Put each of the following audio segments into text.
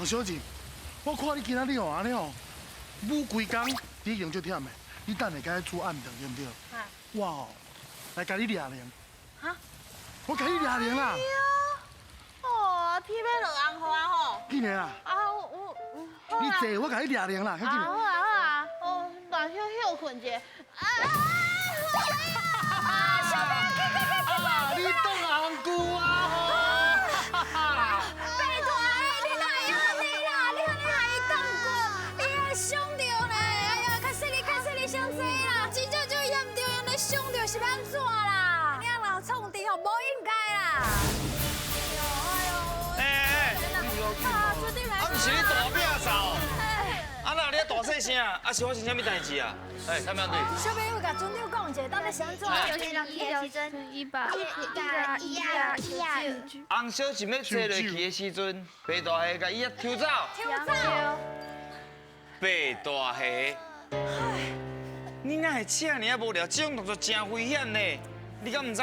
洪小姐，我看你今仔日哦，按呢哦，舞規工，你已經足忝的，你等下該煮暗頓對毋對？我哦，來共你掠鈴。哈？我共你掠鈴啦。哦，天欲落紅雨啊吼！緊的啦。啊，我我。你坐，我共你掠鈴啦，較緊。啊好啊好啊，哦，來歇歇睏一下。啊啊！小朋友，去去去去！啊，你當紅龜啊吼！拜託，你哪會按呢啦？你按呢害伊斷骨，伊會傷著呢。哎呀，較細膩，較細膩，先坐啦。真正足嚴重，按呢傷著是欲按怎啦？你按人創治吼，無應該啦。哎呦，哎哎，啊，出點來。啊，毋是你大餅掃，啊那你大細聲啊？啊是發生啥物代誌啊？哎，啥物問題？小朋友共船長講一下，到底是按怎？一百一一一二九。紅小姐欲坐落去的時陣，白大蝦共椅仔抽走。抽走。白大蝦，你哪會遮爾仔無聊？這種動作真危險呢，你敢毋知？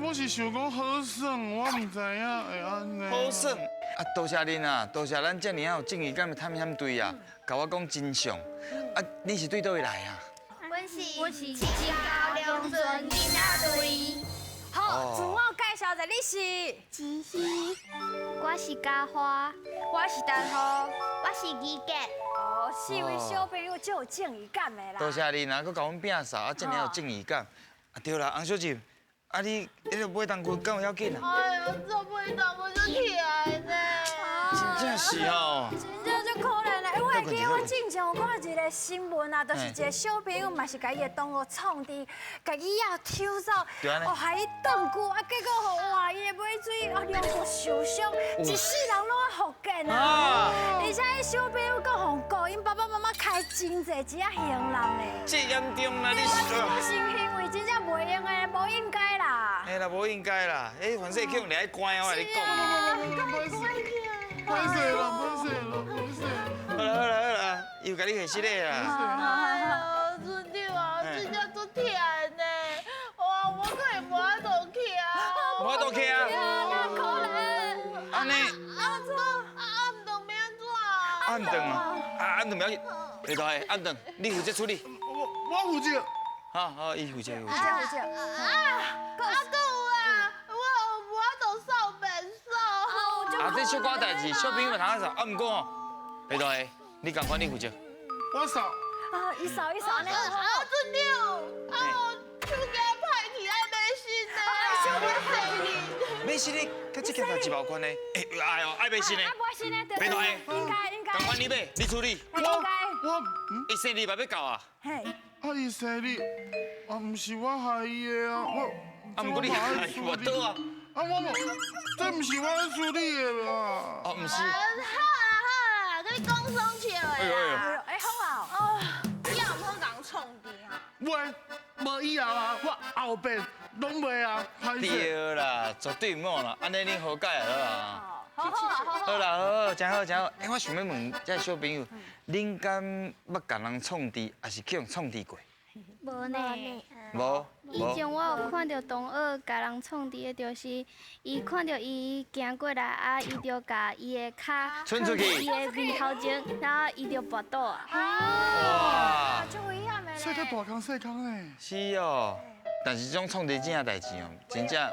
我是想講好耍，我毋知影會按呢。好耍啊！多謝恁啊，多謝咱遮爾仔有正義感的探險隊啊，共我講真相。啊，你是對佗位來啊？我是清高龍船囡仔隊。好，自我介紹一下，你是？子熙，我是嘉花，我是陳浩，我是宜杰。哦，四位小朋友足有正義感的啦。多謝恁啊，閣共阮摒掃，啊，遮爾有正義感。啊，對啦，洪小姐，啊你彼个買冬菇敢有要緊啊？哎呦，這買冬菇足疼呢。真正是哦。真正足可憐的。哎，我會記得我之前有看一個新聞啊，就是一個小朋友嘛是共伊的同學創治，共椅仔抽走，哦，害伊斷骨，啊，結果吼，哇，伊的尾椎啊兩骨受傷，一世人攏愛復健啊。而且彼小朋友閣予告𪜶爸爸媽媽開真濟錢仔還人呢。這嚴重啦，你是？這種行為真正袂用的，無應該啦。嘿啦，無應該啦，哎，反正去予掠去關，我共你講。歹勢啦，歹勢啦，歹勢。好啦好啦好啦，又共你下失禮啦。哎呀，船長啊，真正足疼呢！哇，我可能無法度徛。無法度徛啊？哪可能？按呢？按怎？啊，暗頓欲按怎？暗頓啊，啊暗頓不要緊，白大蝦，暗頓，你負責處理。我負責。好好，伊負責，負責。負責。啊，啊，閣有啊，我無法度掃便所。啊，這小可代誌，小朋友嘛通掃，啊，毋過哦，白大蝦，你仝款你負責。我掃。啊，伊掃伊掃，呢啊，船長，啊，我手機歹去，愛買新的。手機歹去。買新的，佮這件代誌無關的。欸，哎喲，愛買新的。啊，買新的，白大蝦，應該應該。仝款你買，你處理。應該。我，伊生日嘛欲到啊。嘿。啊，伊生日，啊，毋是我害伊的啊，我。啊，毋過你害我倒啊。啊，我無，這毋是我處理的啦。哦，毋是。好啦好啦，佮你講爽笑的啦。哎，好啊。哦，你也毋好共創治啊。袂，無以後啊，我後邊攏袂啊。對啦，絕對毋好啦，按呢恁和解啊啦。好好好好。好啦，好，真好真好。欸，我想欲問這小朋友，恁敢捌共人創治，抑是去予創治過？無呢。無。以前我有看著同學共人創治的，就是伊看著伊行過來，啊，伊就共伊的跤伸出去，伊的面頭前，然後伊就跋倒啊。哇！足危險的咧。細個大空細空呢。是哦，但是這種創治這代誌哦，真正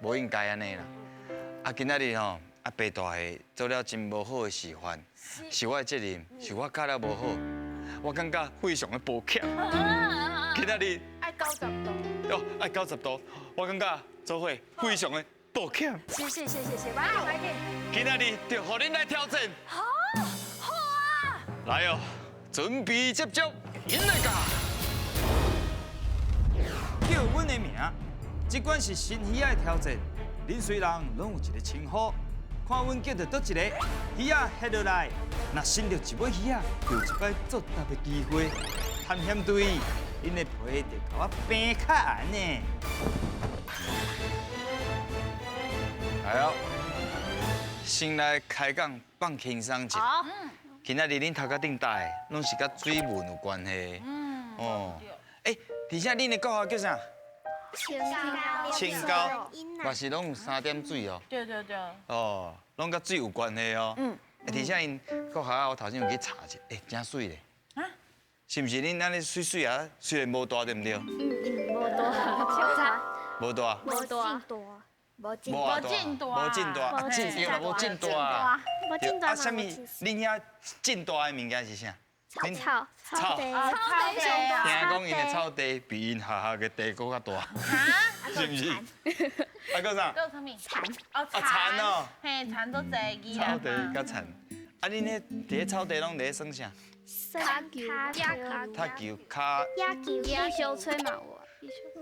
無應該按呢啦。啊，今仔日吼，啊白大蝦做了真無好的示範，是我的責任，是我教了無好，我感覺非常的抱歉。今仔日愛90度。哦，愛90度，我感覺做伙非常的抱歉。是是是是是，無要緊無要緊。今仔日就予恁來挑戰。好，好啊！來哦，準備接觸，引來㗎。叫阮的名，這款是新魚仔的挑戰。恁雖然攏有一個稱呼，看阮叫著佗一個魚仔翕落來，若伸著一尾魚仔，就有一擺作答的機會。探險隊，恁的皮就共我平較硬呢。來哦，先來開講放輕鬆一下。好。今仔日恁頭殼頂戴的，攏是佮水文有關係。嗯。哦。欸，而且恁的國號叫啥？清高。清高。嘛是攏有三點水哦。對對對。哦，攏佮水有關係哦。嗯。而且𪜶国校我头先有去查一下，欸，真媠咧。是毋是恁按呢媠媠啊？雖然無大對毋對？嗯嗯，無大。無大。無大。無進無進大，無進大，啊進對啦，無進大。無進大。啊，啥物？恁遐進大的物件是啥？草草地，草地。聽講𪜶的草地比𪜶學校的地閣較大，是毋是？啊，閣啥？閣啥物？蠶。哦，蠶哦。嘿，蠶都濟。草地佮蠶。啊，恁彼佇咧草地攏佇咧耍啥？踢球、踢球、跤。野球、米烧吹嘛有。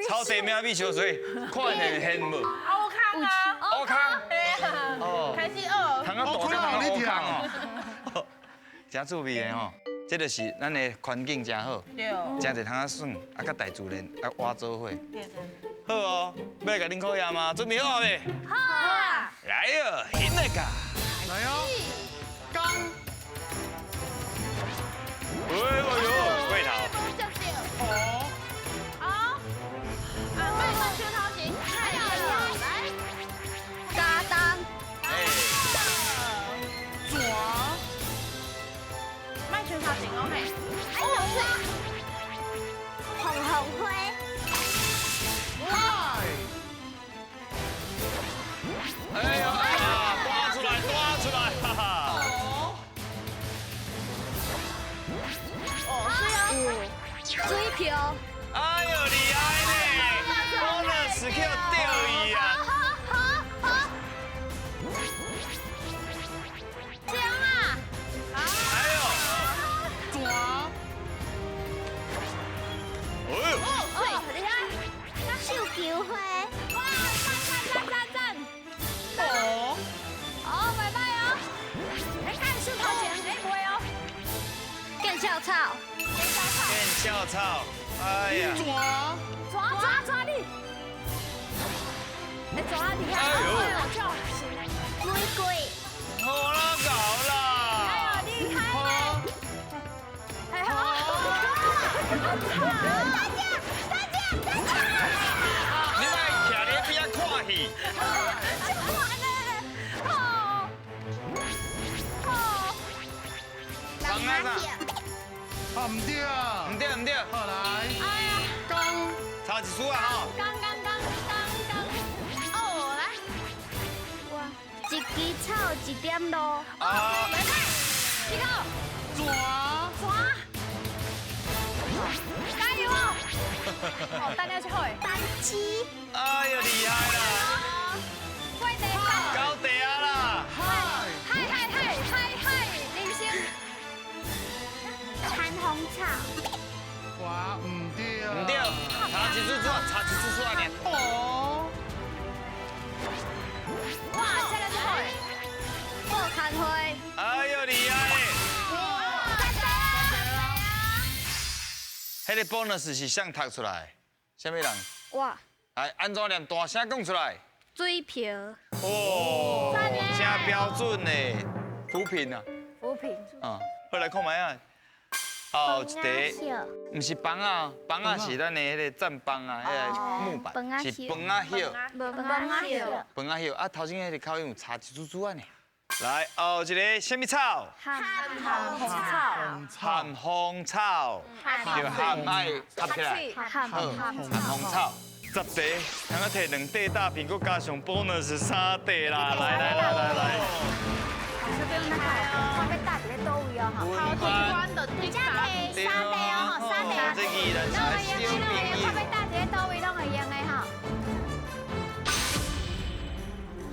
草地咩米烧吹？看会现无？乌空啊！乌空。哦。开始学。通啊大个乌空哦。真趣味的吼，这就是咱的环境真好，真济通啊耍，啊，佮大自然啊活做伙。好哦，欲来共恁考验吗？准备好未？好啊。来哦，兴来噶。来哦。刚。哎呦，过头。哦。哦。啊，麦克手头前，来。加重。哎。抓。麦手头前哦嘿。哎呦，红红花。来。哎呦，抓出来，抓出来，哈哈。水票。哎呦，厉害呢！我那是去钓鱼啊！好，好，好。这样啊！哎呦，抓！哎呦，哦，厉害！绣球花。哇，赞赞赞赞赞！哦，哦，拜拜哦。哎，干树头前，哎，不会哦。见笑草。见笑草，哎呀！抓抓抓抓你！哎，抓厉害！哎呦，玫瑰。好啦，搞啦！哎呦，厉害呢！哎好！大家，大家，大家！你莫徛咧边仔看戏。好，好。放啊啥？啊，毋对啊！毋对毋对。好来。哎呀。刚。差一输啊吼。刚刚刚刚刚。哦，来。哇，一枝草一点露。啊。来来，这个。抓。抓。加油哦！好，等下去好。单机。哎呦，厉害啦！快点。高地啊啦！嗨。嗨嗨嗨嗨嗨，林星。残红草。哇，毋对。毋对，差一注注，差一注注啊尔。哦。哇，这个是好。报刊花。哎呦，厉害！哇，赞啊！彼个 bonus 是谁读出来？啥物人？我。哎，按怎念？大声讲出来。水票。哦，真标准呢，扶贫啊。扶贫。嗯，好来看覓啊。哦，一个，毋是枋仔，枋仔是咱的彼个棧枋啊，彼个木板，是饭仔叶。饭仔叶。饭仔叶啊，头先彼个口音有差一珠珠仔呢。来，后一个啥物草？咸风草。咸风草。对，咸爱合起来。咸咸风草。10块，通啊提2块大饼，阁加上 bonus 3块啦！来来来来来。小朋友来哦，看欲搭伫咧佗位哦，吼。头一关就而且提3块哦，吼，3块。这个人是小朋友。看欲搭伫咧佗位，攏会用的吼。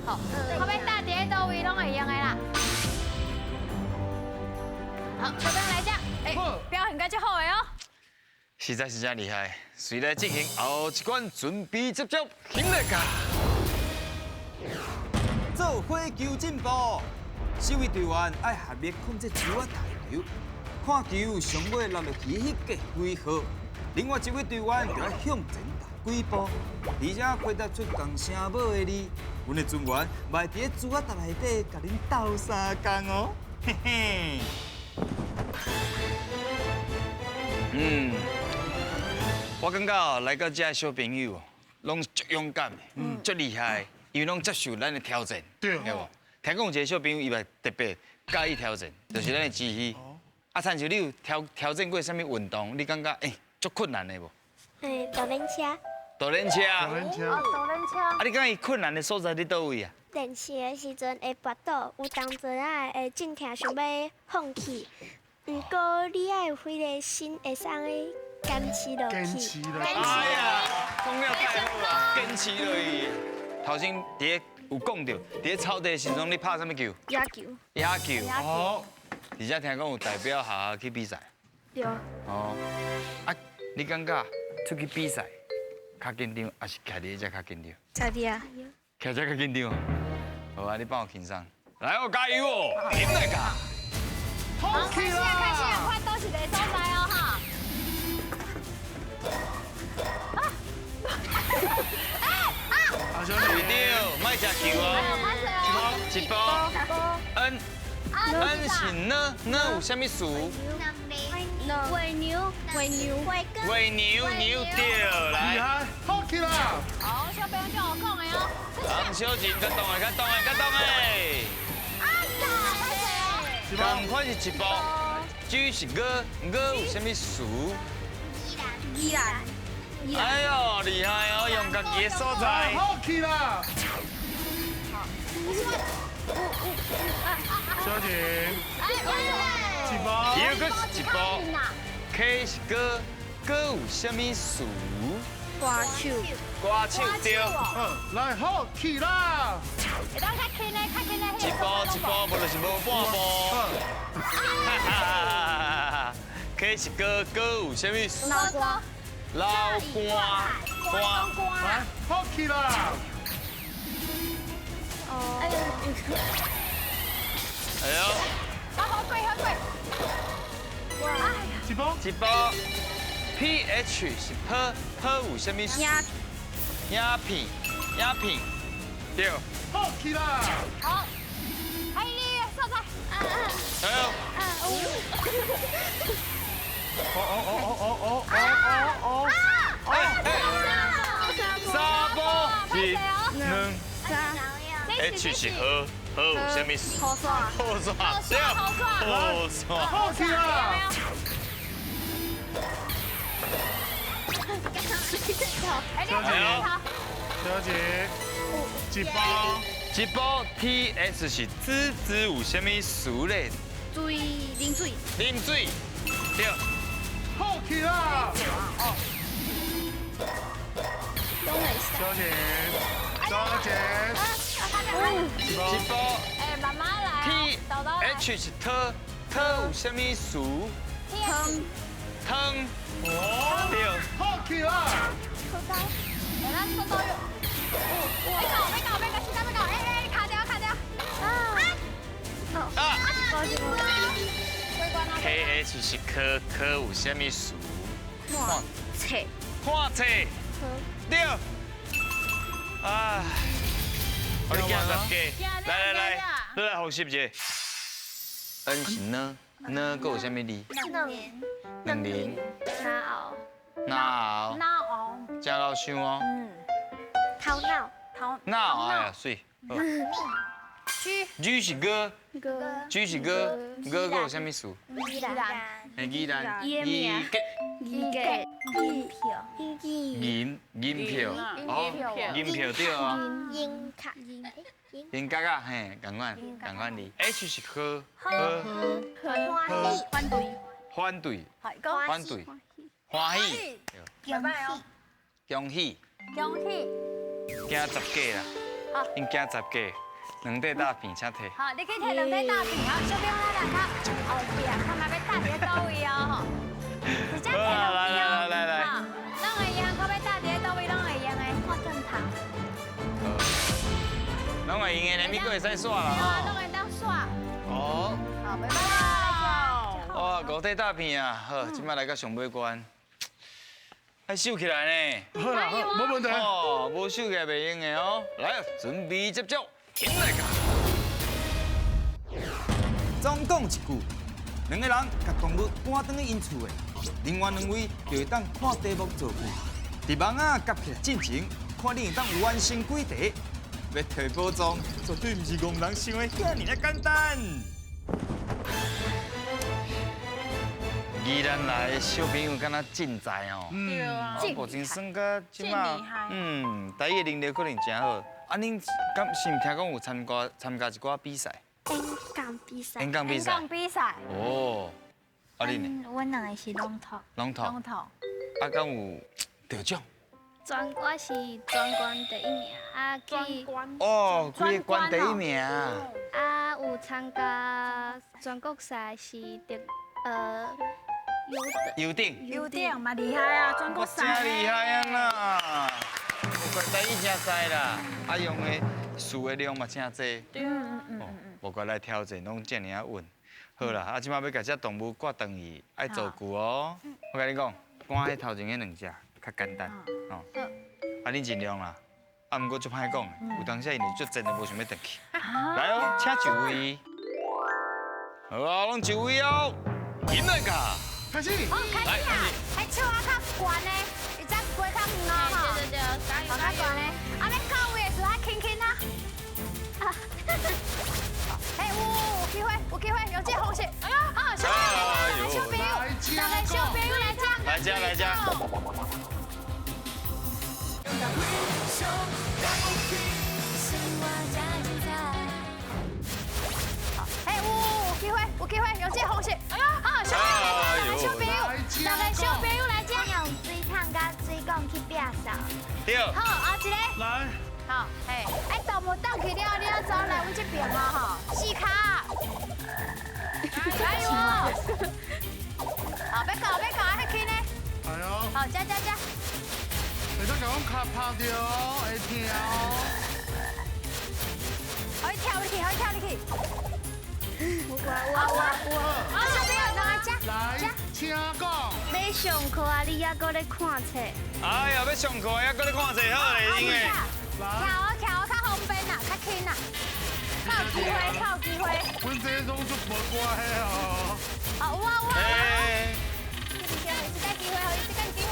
好，看欲搭伫咧佗位，攏会用的啦。好，小朋友来这，哎，表现甲足好的哦。实在是真厉害，随来进行后一关准备接触，起来噶。做火球进步，四位队员爱合力控制球仔台球，看球上尾落入去彼个回合，另外一位队员就要向前踏几步，而且回答出仝声母的字，阮的船员嘛会伫咧珠仔搭内底共恁斗相共哦，嘿嘿。嗯，我感觉来到这小朋友，拢足勇敢的，足厉害，因为拢接受咱的挑战，对无？听讲有一个小朋友，伊嘛特别佮意挑战，就是咱的志希。啊，亲像你有挑战过啥物运动？你感觉欸足困难的无？欸，独轮车。独轮车。独轮车。哦，独轮车。啊，你感觉伊困难的所在伫佗位啊？练习的时阵会跋倒，有当阵仔会真疼，想欲放弃。毋过你爱有彼个心，会使坚持落去。坚持落去。哎呀，讲了太好啊，坚持落去。头先伫咧有讲著，伫咧草地的时阵，你拍啥物球？野球。野球。哦。而且听讲有代表学校去比赛。对。哦。啊，你感觉出去比赛较紧张，还是徛伫遮较紧张？徛伫啊。徛遮较紧张。好啊，你帮我轻松。来哦，加油哦，赢来噶。好，开始啊，开始啊，看佗一个所在哦，哈。啊！哎啊！队长，莫食球哦。一步。N N 是呢，呢有啥物词？喂牛，喂牛，喂牛牛对，来。厉害，好起来。好，小朋友就好讲的哦。张小静，较动的，较动的，较动的。啊！仝款是一步，G 是哥，哥有啥物词？宜兰。哎呦，厉害哦，用家己的所在。好起啦！小静，一步，又阁是一步。K 是哥，哥有啥物词？歌手。歌手对。来好起啦！会当较轻的，较轻的。一步一步，无就是无半步。哈哈哈！K 是哥，哥有啥物词？老歌。老歌。歌。来，好起啦！哦。哎呦！好好过，好过。哇！一步，一步。P H 是坡，坡有啥物？影片，影片，对。好起啦！好，哎，你所在。哎呦！哦哦哦哦哦哦哦哦！哎哎！三步一两三。 H 是河，河有啥物？河沙。河沙，对。河沙。好起啦！小姐，小姐，一包，一包 T S 是滋滋有啥物词咧？水，啉水，啉水，对。好起啦！小姐，小姐，一包。哎，慢慢来。 T H 是特，特有啥物词？汤。汤。哦，对。好起啦！来，咱说到有。别搞，别搞，别搞，时间别搞，哎哎，卡掉，卡掉。啊。啊。K H 是科，科有啥物词？看册。看册。对。哎，我你行十个，来来来，你来复习一下。N 是呢，呢阁有啥物字？两两零。哪熬？哪熬？哪熬？真够想哦。嗯。头脑。头脑哎呀，媠。 G G 是哥哥，G 是哥，哥阁有啥物词？宜兰。宜兰。伊的名。伊个。银票。银银票。哦，银票对啊。银卡。银角仔嘿，仝款仝款字。H 是喝喝欢喜。反对。反对。反对。欢喜。恭喜。恭喜。恭喜。行10个啦。好。𪜶行10个。两块大饼，请提。好，你去提两块大饼，好，小朋友咱来较后壁，看嘛欲搭伫佗位哦，吼。直接提两边哦。来来来来。拢会用，看欲搭伫佗位，拢会用的。看正头。拢会用的，连咪阁会使刷啦。对啊，拢会当刷。哦。好，拜拜。哇，五块大片啊，好，这摆来到上尾关。爱收起来呢。好啦，好，无问题。哦，无收起来袂用的哦。来，准备接招。来个。总讲一句，两个人共动物赶转去𪜶厝的，另外两位就会当看题目造句。伫网仔夹起来进前，看你会当完成几题。欲提宝藏，绝对毋是戆人想的遐尔仔简单。宜兰来的小朋友敢若真才哦，对啊，目前算甲这马真厉害，台语能力可能真好。啊，恁敢是毋听讲有参加一寡比赛？演讲比赛。演讲比赛。演讲比赛。哦，啊恁呢？阮两个是龙头。龙头。龙头。啊，敢有得奖？我是全关第一名，啊去。哦，几个关第一名。啊，有参加全国赛是得优等。优等嘛厉害啊，全国赛。真厉害啊啦！无怪台语真知啦，啊用的词的量嘛真济。对。无怪来挑战拢遮尔仔稳。好啦，啊，这摆欲共这动物割转去，爱做具哦。我共你讲，赶彼头前彼两只较简单，哦。啊，恁尽量啦。啊，毋过足歹讲，有当时因为足贱的，无想欲转去。来哦，请就位。好啊，拢就位哦。进来噶。开始。好，开始啊！彼手仔较悬的，伊才飞较远哦，吼。对对对，加油较悬的。啊，欲到位的时阵爱轻轻啊。嘿，有机会，有机会，有这方式。哎呀，好，小朋友，小朋友，大家小朋友来遮。来遮，来遮。嘿，有机会，有机会，有这方式。哎呀，好，小朋友，小朋友，大家小朋友来遮。用水桶佮水管去摒扫。对。好，啊，一个。来。好，嘿，哎，动物转去了，你要走来阮这边啊，吼，四跤。加油！好，欲到，欲到，彼去呢？哎呦。好，加加加。会当共阮跤拍著哦，会疼哦。可以跳入去，可以跳入去。我我我。啊，小朋友来遮。来，请讲。欲上课啊，你犹阁咧看册。哎呀，欲上课犹阁咧看册，好咧，因为。徛哦，徛哦，较方便啦，较轻啦，较有机会，较有机会。阮这拢足无乖的哦。好，有啊有啊。这个机会，予伊这个机会。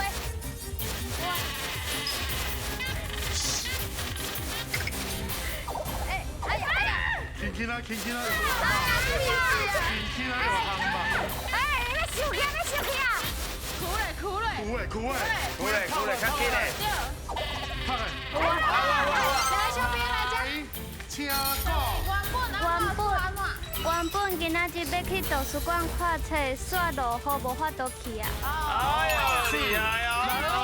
哇！哎，哎呀哎呀！轻轻啊，轻轻啊。哎呀，轻轻啊，有通吧？哎，欲收起啊，欲收起啊！哭咧哭咧。哭咧哭咧哭咧哭咧，较紧咧。拍咧。哇哇哇！来，小朋友来遮。请讲。原本今仔日欲去图书馆看册，煞落雨无法度去啊。哎呦，厉害哦！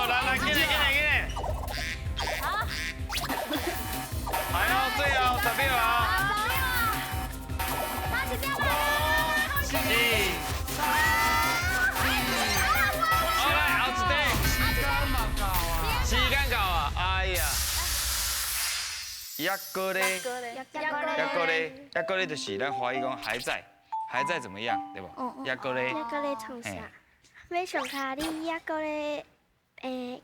来来，进来进来进来。好。来哦，最后10秒啊。10秒啊！打一点来。四、三、二、好来，后一块。时间嘛到啊。时间到啊！哎呀。犹阁咧，犹阁咧，犹阁咧，就是咱华语讲还在，还在怎么样，对无？犹阁咧，犹阁咧创啥？欲上课，你犹阁咧，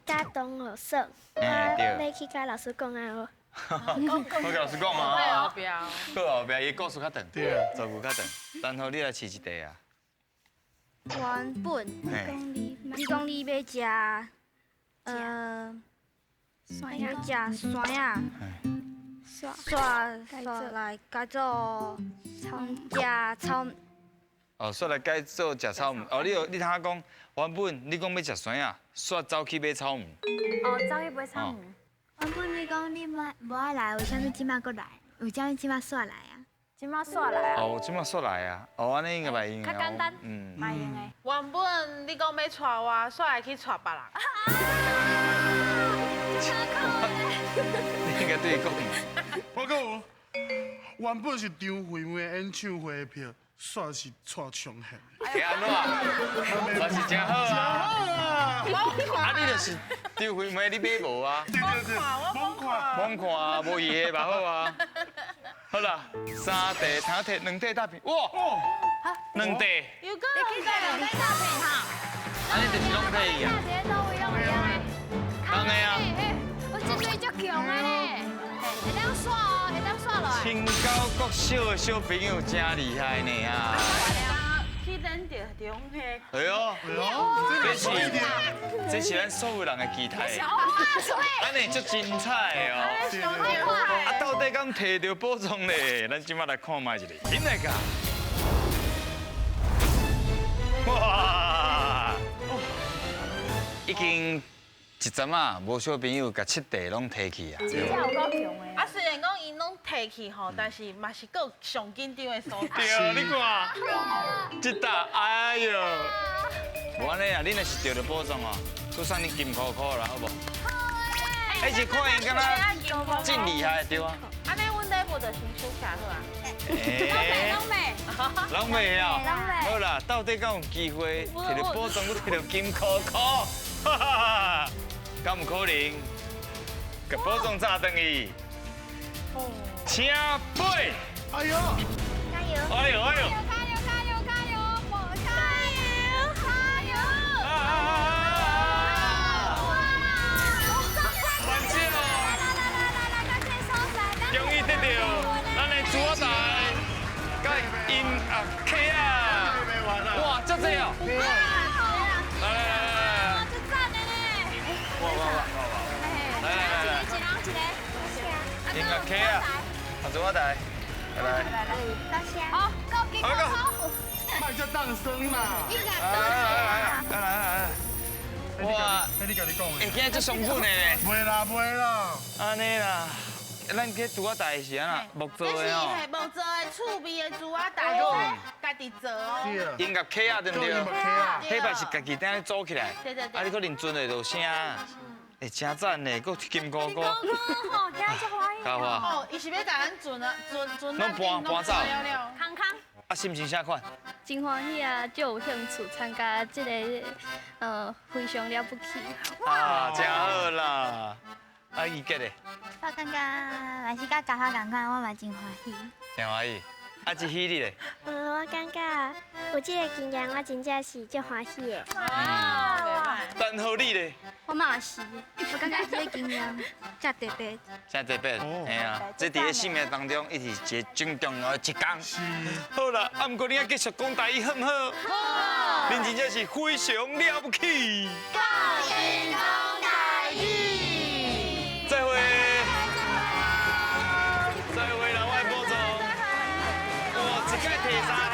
佮同学耍，欲去佮老师讲啊无？我佮老师讲嘛。后壁。过后壁，伊故事较长，对啊，造句较长。然后你来试一题啊。原本，你讲你欲食，欲食酸仔。煞煞来改做食草。哦，煞来改做食草莓。哦，你通讲，原本你讲欲食酸仔，煞走去买草莓。哦，走去买草莓。原本你讲你无爱来，为啥物这马阁来？为啥物这马煞来啊？这马煞来啊？哦，这马煞来啊？哦，按呢应该袂用。较简单，嗯，袂用的。原本你讲欲娶我，煞来去娶别人。你应该对伊讲。我讲有，原本是张惠妹演唱会的票，煞是蔡昌宪。会按怎？嘛是真好啊！啊，你就是张惠妹，你买无啊？对对对，罔看，罔看啊，无伊的嘛好啊。好啦，3块通摕2块大饼，哇！2块。又阁你去两块大饼哈？啊，你就是拢摕伊啊？两个啊？我这队足强的咧，会当刷哦，会当刷落来。清高国小的小朋友真厉害呢啊！去咱着中迄。哎呦，这是咱所有人的期待。按呢足精彩哦！啊，到底敢提著宝藏咧？咱这摆来看觅一下，进来噶。哇！已經一陣啊，無小朋友共七塊攏提去啊。真正有夠強的。啊，雖然講𪜶攏提去吼，但是嘛是閣有上緊張的所在。對，你看，這搭，哎喲，無按呢啊，你若是著著寶藏哦，閣送你金箍箍啦，好無？哎，是看𪜶敢若真厲害，對啊。按呢，阮禮物就先收起來好啊。欸，攏袂，攏袂啊！攏袂。好啦，到底敢有機會摕著寶藏，閣摕著金箍箍？哈哈哈！敢有可能？共寶藏炸轉去？請飛！哎呦！加油！哎呦哎呦！加油加油加油！加油加油！啊啊啊！万少！終於得著咱的豬仔台，佮音樂客啊！哇，這濟哦！來來來來，足讚的呢！哇哇哇哇哇！來來來來，一人一個，音樂客啊，阿豬仔台，來來來來，多謝。好，夠金箍箍。莫遮當生啦！來來來來來。哇！你家己講的。欸，今日足上本的呢。袂啦袂啦。按呢啦，咱這豬仔台是按怎木做的哦？這是木做的趣味的豬仔台，家己做哦。音樂客啊，對毋對？彼擺是家己踮咧組起來。對對對。啊，你可能船會落聲，欸，真讚呢，閣金箍箍。金箍箍吼，今日足歡喜。哦，伊是欲共咱船啊，船船攏搬搬走。康康。啊，心情啥款？真歡喜啊，足有興趣參加這個，非常了不起。啊，真好啦！啊，伊杰咧？我感覺嘛是佮嘉華仝款，我嘛真歡喜。真歡喜。啊，這喜你咧？我感覺有這個經驗，我真正是足歡喜的。哇！陳浩你咧？我嘛是，我感覺這個經驗真特別。真特別，嘿啊！這佇咧生命當中，伊是一個真重要的一工。是。好啦，啊，毋過你愛繼續講台語好毋好？好。恁真正是非常了不起。高音講台語。再會。再會啦，我的寶藏。哇，一擺提三。